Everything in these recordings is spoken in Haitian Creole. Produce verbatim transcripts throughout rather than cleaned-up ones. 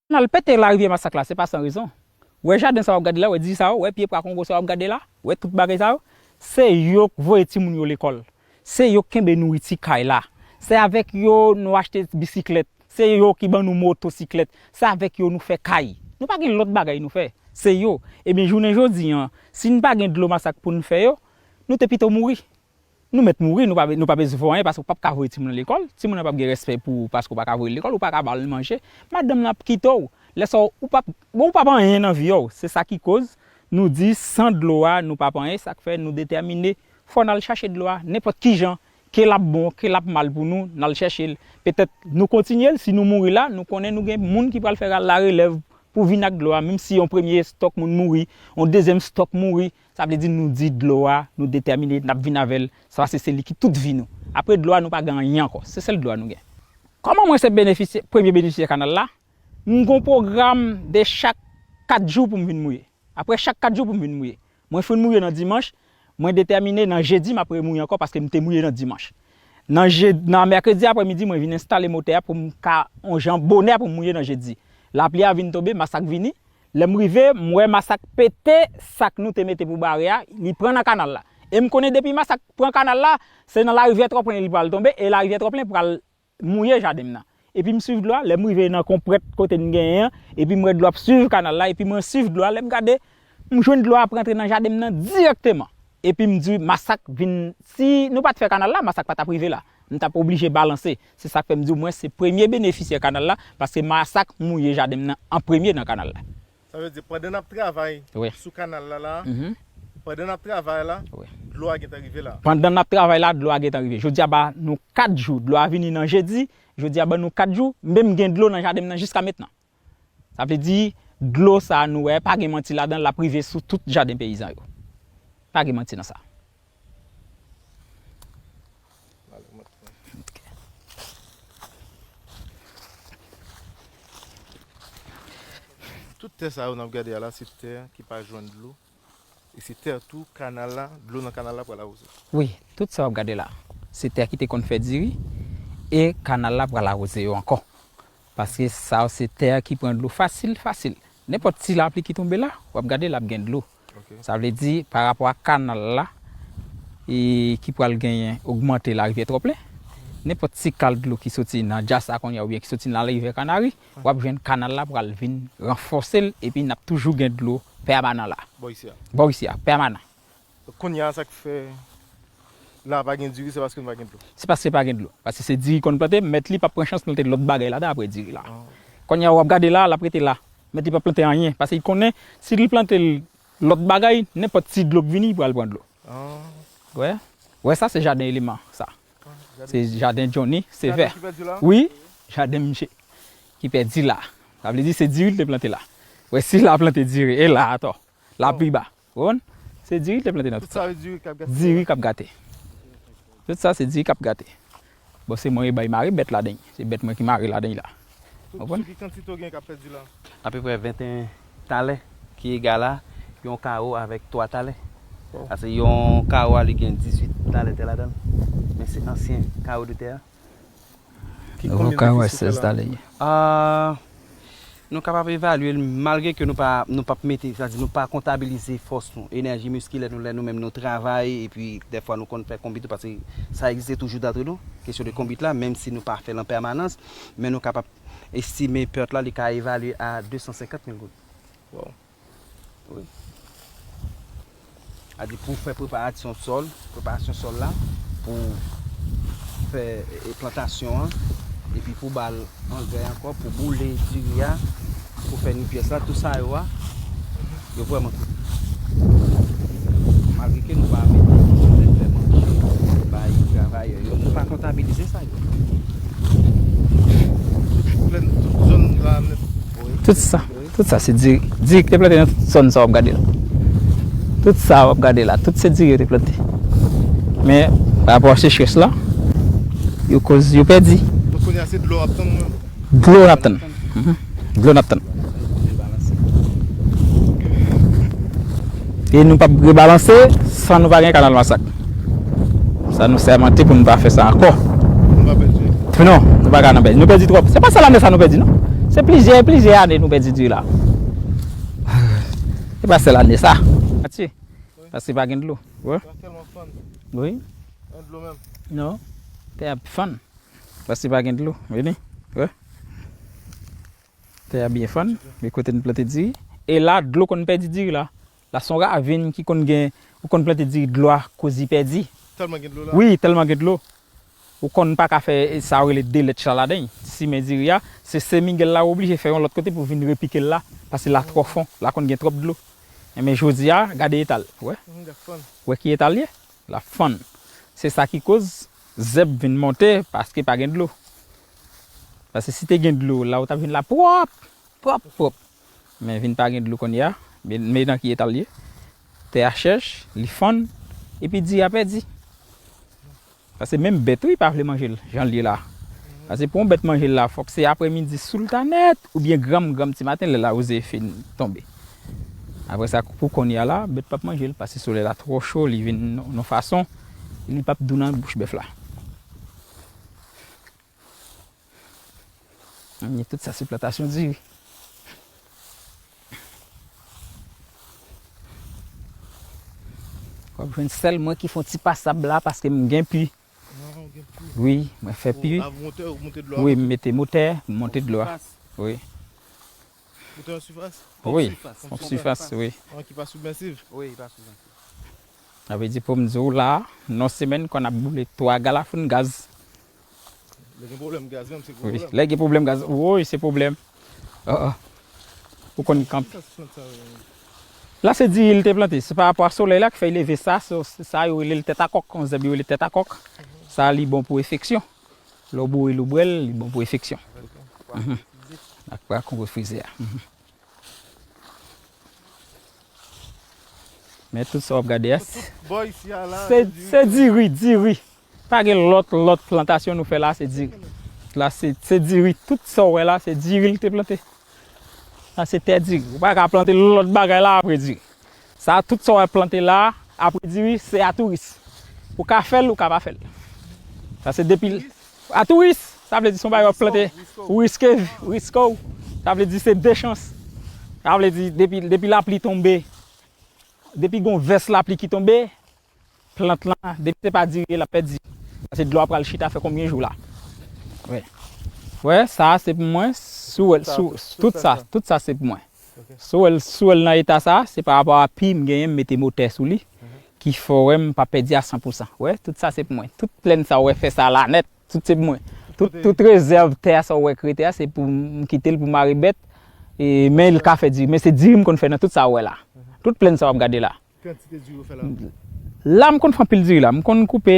Kanal pete larivyè Masak la, se pa san rezon. Wè jaden sa w ap gade la, wè diri sa yo, wè pye pwa kongo sa w ap gade la, wè tout bagay sa yo, se yo k voye timoun yo lekòl. Se yo k kenbe nouriti kay la. Se avèk yo nou achte bisiklèt. Se yo ki ban nou motosiklèt. Se avèk yo nou fè kay. Nou pa gen lòt bagay nou fè. Se yo. Ebyen, jounen jodi an, si n pa gen dlo Masak pou n fè yo, nou te pito mouri. Nou mèt mouri, nou pa, nou pa bezwen fè anyen paske w p ap ka voye timoun nan lekòl. Timoun nan p ap gen respè pou ou paske w pa ka voye l lekòl, ou pa ka ba l manje. Madanm nan ap kite w. Lè sa w, ou p ap, bon, ou p ap anyen nan vi w. Se sa ki koz nou di san dlo a, nou p ap anyen. Sa k fè nou detèmine, fò n al chache dlo a, nenpòt ki jan, ke l ap bon, ke l ap mal pou nou, n al chèche l. Petèt nou kontinye l, si nou mouri la, nou konnen nou gen moun ki pral fè la relèv pou vin ak dlo a, menm si yon premye stòk moun mouri, yon dezyèm stòk mouri, sa vle di nou di dlo a, nou detèmine, n ap vin avè l. Sa se, se li ki tout vi nou. Apre dlo a, nou pa gen anyen ankò. Se sèl dlo a nou gen. Kòman mwen se benefisye, premye benefisyè kanal la? M gon pwogram de chak kat jou pou m vin mouye. Apre chak kat jou pou m vin mouye. Mwen fin mouye nan dimanch, mwen detèmine nan jedi m ap remouye ankò paske m te mouye nan dimanch. Nan je, nan mèkredi aprèmidi, mwen vin enstale motè a pou m ka, yon jan bonè pou m mouye nan jedi. Lapli a vin tonbe, Masak vini. Lè m rive, m wè Masak pete sak nou te mete pou bare a, li pran nan kanal la. E m konnen depi Masak pran kanal la, se nan larivyè Twòplen li pral tonbe, e larivyè Twòplen pral mouye jaden m nan. Epi m swiv dlo a, lè m rive nan konpwèt kote n genyen an, epi m wè dlo ap swiv kanal la, epi mwen swiv dlo a, lè m gade, m jwenn dlo a ap rantre nan jaden m nan dirèkteman. Epi m di, Masak vin, si nou pa t fè kanal la, Masak pa t ap rive la. M t ap oblije balanse. Se sa k fè m di w, mwen se premye benefisyè kanal la, paske Masak mouye jaden m nan an premye nan kanal la. Sa vle di, pandan n ap travay Wi. Sou kanal la, la, Mhm. pandan n ap travay la, Wi. Dlo a gentan rive la. Pandan n ap travay la, dlo a gentan rive. Jodi a ba nou kat jou, dlo a vini nan jedi, jodi a ba nou kat jou, m menm gen dlo nan jaden m nan jiska mentnan. Sa vle di, dlo sa a nou wè, pa gen manti ladan l, l ap rive sou tout jaden peyizan yo. Pa gen manti nan sa. Tout tè sa yo n ap gade a la, se tè ki pa jwenn dlo. E se tè tou kanal la, dlo nan kanal la pral awoze. Wi, tout sa w ap gade la, se tè ki te konn fè diri, e kanal la pral awoze yo ankò. Paske sa yo se tè ki pran dlo fasil, fasil. Nenpòt ti lapli ki tonbe la, w ap gade l ap gen dlo. Ok. Sa vle di, pa rapò a kanal la, e ki pral genyen ogmante larivyè Twòplen, nenpòt ti kal dlo ki soti nan Djasa kounye a oubyen ki soti nan larivyè Kanari, w ap jwenn kanal la pral vin ranfòse l, epi n ap toujou gen dlo pèmanan la. Bò isi a. Bò isi a, pèmanan. Kounye a, sa k fè la pa gen diri, se paske nou pa gen dlo. Se paske pa gen dlo. Paske se diri konn plante, mèt li p ap pran chans plante lòt bagay ladan apre diri la. Ah. Kounye a, w ap gade la, l ap rete la. Mèt li p ap plante anyen. Paske li konnen, si li plante l lòt bagay, nenpòt ti dlo k vini, li pral pran dlo. Ah. Wè? Wè sa, se jaden eleman, sa. Ah, jaden. Se jaden Johnny, se vè. Jaden ki pèdi la? Wi, jaden misye ki pèdi la. Sa vle di se diri li te plante la. Wè, si la plante diri, e la atò. La pi ba. Ou konprann? Se diri li te plante nan tout sa. Tout sa se diri k ap gate. Diri k ap gate. Tout sa se diri k ap gate. Bon, se mwen ki bay mare bèt ladan. Se bèt mwen ki mare ladan la. Ou konprann? Sou ki kantite w gen k ap pèdi la? Apeprè venteyen talè ki egal a yon kawo avèk twa talè. Wow. Paske yon kawo a li gen dizuit talè tè ladan l. Men se ansyen kawo de tè a. Ki konbyen pitit ou fè la? Sèz talè. Ah, nou kapab evalye l malgre ke nou pa, nou p ap mete, sa di nou pa kontabilize fòs nou, enèji miskilè nou lè nou menm nou travay, epi dèfwa nou konn fè konbit tou, paske sa egziste toujou antre nou, kesyon de konbit la, menm si nou pa fè l an pèmanans, men nou kapab estime pèt la, li ka evalye a de san senkant mil goud. Wow. Wi. A di pou fè preparasyon sòl, preparasyon sòl la, pou fè, e, plantasyon an, epi pou ba l angrè ankò, pou boule diri a, pou fè ni pyès la, tout sa yo a, yo vrèman kout. Malgre ke nou pa mete ki sou lè fè manje, bay travayè yo, nou pa kontabilize sa yo. Tout plèn, tout zòn la nèt. Tout sa. Tout sa se diri. Diri ki te plante nan tout zòn sa w ap gade la. Tout sa w ap gade la, tout se diri yo te plante. Men, pa rapò a sechrès la, yo koz, yo pèdi. Donk, kounye a, se dlo w ap tann, wi. Dlo n ap tann. Mhm. Dlo n ap tann. E nou p ap rebalanse san nou pa gen kanal Masak. Sa nou sèmante pou nou pa fè sa ankò. Nou pa pèdi. Non, nou pa ka nan pèdi. Nou pèdi twòp. Se pa sèl ane sa nou pèdi, non. Se plizyè, plizyè ane nou pèdi diri la. Se pa sèl ane sa. Atye. Paske pa gen dlo. Wi. Tè tèlman fann. Wi. Gen dlo menm. Non. Tè ap fann. Paske pa gen dlo. Vini. Wi. Tè a byen fann. Men kote n plante diri. E la, dlo konn pèdi diri la. La se yon ravin ki konn gen, ou konn plante diri, dlo a koz li pèdi. Tèlman gen dlo la. Wi, tèlman gen dlo. Ou konn pa ka fè sa yo rele delèch la ladan l. Simen diri a, se Sen Miguel la ou oblije fè yon lòt kote pou vin repike l la, paske la twò fon, la konn gen twòp dlo. Enben jodi a, gade eta l. Wè? Mhm, l ap fann. Wè ki eta l ye? L ap fann. Se sa ki koz zèb vin monte, paske pa gen dlo. Paske si te gen dlo, la ou t ap jwenn la pwòp, pwòp, pwòp. Men vin pa gen dlo kounye a, men, men nan ki eta l ye. Tè a chèch, li fann, epi diri a pèdi. Paske menm bèt wi pa vle manje l, jan l ye la. Paske pou yon bèt manje l la, fòk se aprèmidi sou l ta nèt, oubyen granm, granm ti maten, lè lawouze fin tonbe. Apre sa, pou kounye a la, bèt p ap manje l, paske solèy la twò cho, li vin yon, yon fason, li p ap dou nan bouch bèf la. Tout sa se plantasyon diri. W ap jwenn sèl mwen ki fè yon ti pasab la paske m gen pi. Ah, w gen pi. Wi, mwen fè pi. Ou lave motè, ou monte dlo a. Wi, m mete motè, m monte dlo a. Wi. Motè an sifas? Wi, an sifas, wi. An ki pa sibmèsib? Wi, ki pa sibmèsib. Sa vle di pou m di w la, nan semèn, konn ap boule twa galafoun gaz. Lè gen pwoblèm gaz menm, se gwo pwoblèm. Wi, lè gen pwoblèm gaz, woy, se pwoblèm. Oh, oh. Ou konn kanpe. Kisa se plant sa yo? La se diri l te plante. Se pa rapò a solèy la ki fè l leve sa, se, sa yo rele l tèt a kòk, yon zèb yo rele tèt a kòk. Sa li bon pou enfeksyon. Lè w boure l ou bwè l, li bon pou enfeksyon. Mhm. Ak pa kongo frize a. Mhm. Men tout sa w ap gade a, se, se diri, diri. Pa gen lòt, lòt plantasyon nou fè la, se diri. La, se, se diri. Tout sa w wè la, se diri l te plante. Sa se tè diri. Ou pa ka plante lòt bagay la apre diri. Sa, tout sa w ap plante la, apre diri, se a touris. Ou ka fè l, ou ka pa fè l. Sa se depi l, a touris, sa vle di se yon bagay w ap plante, ou riske, ou riske w. Sa vle di se de chans. Sa vle di depi, depi lapli tonbe, depi gon vès lapli ki tonbe, plant lan, depi se pa diri, l ap pèdi. Paske dlo a pral chita fè konbyen jou la. Wi. Wè, sa a se pou mwen, si w wè l, si w, tout sa, tout sa se pou mwen. Si w wè l, si w wè l nan eta sa, se pa rapò a pi m genyen, m mete motè sou li, ki fè w wè m pa pèdi a san pou san. Wè, tout sa se pou mwen. Tout plèn sa w wè fè sa la nèt, tout se pou mwen. Tout, tout rezèv tè a sa w wè k rete a, se pou m kite l pou mare bèt, e, men l ka fè diri. Men se diri m konn fè nan tout sa w wè la. Tout plèn sa w ap gade la. Kantite diri ou fè la? La, m konn fè anpil diri la. M konn koupe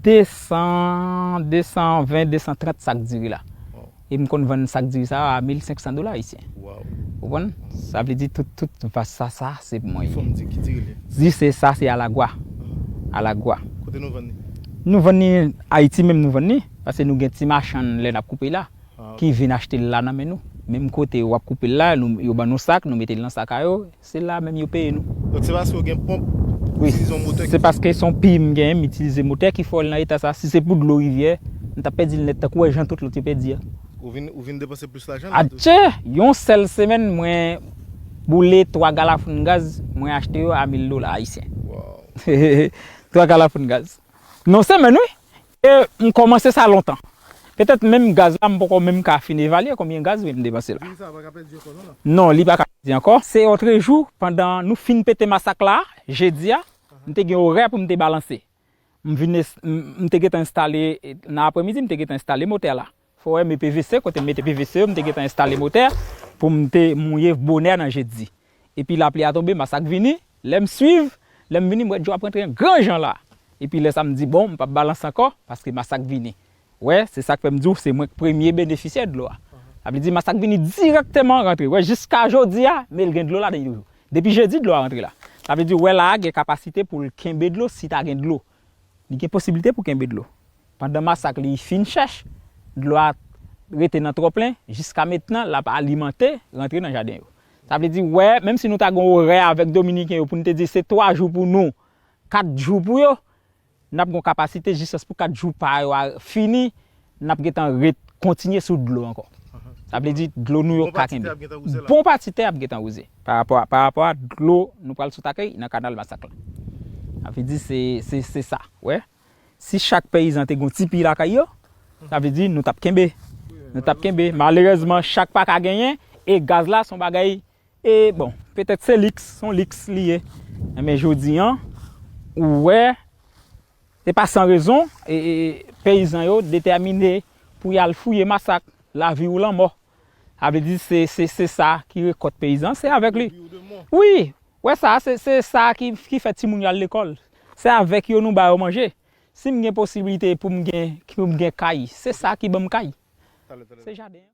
de san, de san ven, de san trant sak diri la. Wow. E m konn vann sak diri sa a mil senk san dola ayisyen. Wow. Ou konprann? Sa vle di tout, tout vas sa, sa, se pou mwen. Fò m di ki diri l ye? Diri se sa, se alagwa. Ah. Alagwa. Kote nou vann li? Nou vann li Ayiti menm, nou vann li. Paske nou gen ti machann lè n ap koupe la, ah, ok, ki vin achte l la nan men nou. Menm kote w ap koupe l la, nou, yo ban nou sak, nou mete l nan sak a yo. Se la menm yo peye nou. Donk se paske w gen ponp, wi, itilize yon motè ki fè. Se paske se yon pi m genyen, m itilize motè ki fè l nan eta sa. Si se pou dlo rivyè, m t ap pèdi l nèt tankou wè jan tout lòt yo pèdi a. Ou vin, ou vin depanse plis lajan la tou. Atchè! Yon sèl semèn, mwen boule twa galafoun gaz, mwen achte yo a mil dola ayisyen. Wow. Twa galafoun gaz. Nan semèn, wi. E m kòmanse sa lontan. Petèt menm gaz la, m poko menm ka fin evalye konbyen gaz wi m depanse la. Diri sa a pa ka pèdi ankò non la? Non, li pa ka pèdi ankò. Se otrejou, pandan nou fin pete masak la, jedi a, m te gen orè pou m te balanse. M vin es-, m, m te gentan enstale, e, nan aprèmidi, m te gentan enstale motè la. Fò w wè, men P V C, kote m mete P V C yo, m te gentan enstale motè pou m te mouye bonè nan jedi. Epi lapli a tonbe, masak vini. Lè m swiv, lè m vini, m wè dlo ap rantre an gran jan la. Epi lè sa m di, bon, m p ap balanse ankò, paske masak vini. Wè, se sa k fè m di w, se mwen k premye benefisyè dlo a. Sa vle di, masak vini dirèkteman rantre. Wè, jiska jodi a, men l gen dlo ladan l toujou. Depi jedi, dlo a rantre la. Sa vle di, wè la a, gen kapasite pou l kenbe dlo si ta gen dlo. Li gen posiblite pou kenbe dlo. Pandan masak li fin chèch, dlo a rete nan twò plen, jiska mentnan, l ap alimante, rantre nan jaden yo. Sa vle di, wè, menm si nou ta gen orè avèk Dominiken yo pou n te di se twa jou pou nou, kat jou pou yo, n ap gen yon kapasite jistès pou kat jou pa yo a fini, n ap gentan ret kontinye sou dlo ankò. Ahan. Sa vle di dlo nou yo ka kenbe. Bon pati tè ap gentan wouze la. Bon pati tè ap gentan wouze. Pa rapò a, pa rapò a dlo nou pral sot ak li nan kanal Masak la. Sa vle di se, se, se sa. Wè. Si chak peyizan te gen yon tipi lakay yo, sa vle di nou t ap kenbe. Nou t ap kenbe. Malerezman, chak pa ka genyen. E gaz la, se yon bagay, e bon, petèt se liks, se yon liks li ye. Men jodi an, ou wè, se pa san rezon, e, e, peyizan yo detèmine pou y al fouye Masak, lavi ou lanmò. Sa vle di se, se, se sa ki rekòt peyizan, se avèk li. Wi, wè sa, se, se sa ki, ki fè timoun yo al lekòl. Se avèk yo nou ba yo manje. Si m gen posiblite pou m gen, pou m gen kay, se sa ki ban m kay. Se jaden an.